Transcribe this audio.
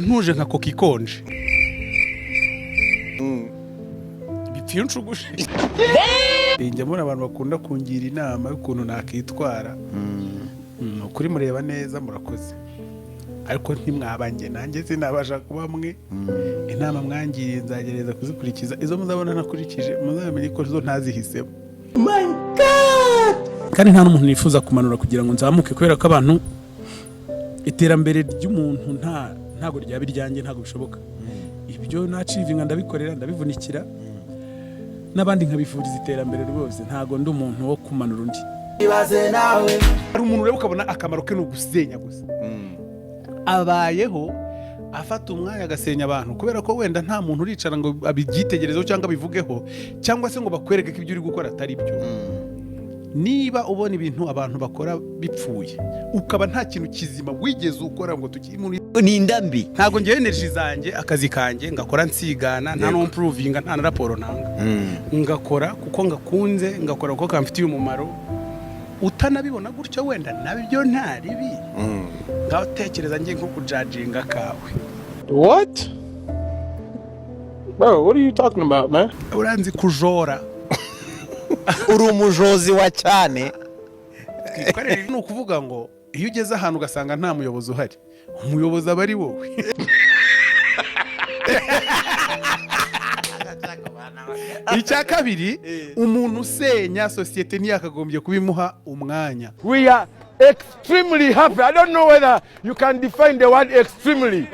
Ntuje nka koka ikonje bipfa iyo nshuguje. Njya mbona abantu bakunda kungira inama y'ukuntu nakitwara. Ukuri mureba neza, murakoze, ariko ntimwaba njye, nanjye sinabasha kuba mwe. Inama mwangiriye nzagerageza kuzikurikiza. Izo muzabona ntakurikije, muzamenye ko zo ntazihisemo, kandi nta n'umuntu nifuza kumanura kugira ngo nzamuke, kubera ko abantu iterambere ry'umuntu ntago ryaba iryanjye, ntabwo bishoboka. Ibyo nachievinga ndabikorera, ndabivunikira, n'abandi nkabifuriza iterambere. Rwose ntago ndi umuntu wo kumanura undi. Hari umuntu ureba ukabona akamaro ke ni ugusenya gusa. Abayeho afata umwanya agasenya abantu, kubera ko wenda nta muntu uricara ngo abyitegerezeho cyangwa abivugeho, cyangwa se ngo bakwereke ko ibyo uri gukora atari byo. Niba ubona ibintu abantu bakora bipfuye, ukaba nta kintu kizima wigeze ukora ngo tukiri muri Ni indambi. Ntabwo ngewe energy zanjye, akazi kanjye ngakora nsigana, nta n'umprovinga, nta na raporo ntanga. Ngakora kuko ngakunze, ngakora kuko kamfitiye umumaro. Utanabibona gutyo, wenda nabyo nta ribi. Ngaho tekereza njye nko kujudginga kawe. What? Bro, what are you talking about, man? Uranzi kujora? Uri umujozi wa cyane. Twikorere. Ni ukuvuga ngo iyo ugeze ahantu ugasanga nta muyobozi uhari, umuyobozi aba ari wowe. Icya kabiri, umuntu usenya sosiyete ntiyakagombye kubimuha umwanya. We are extremely happy. I don't know whether you can define the word "extremely".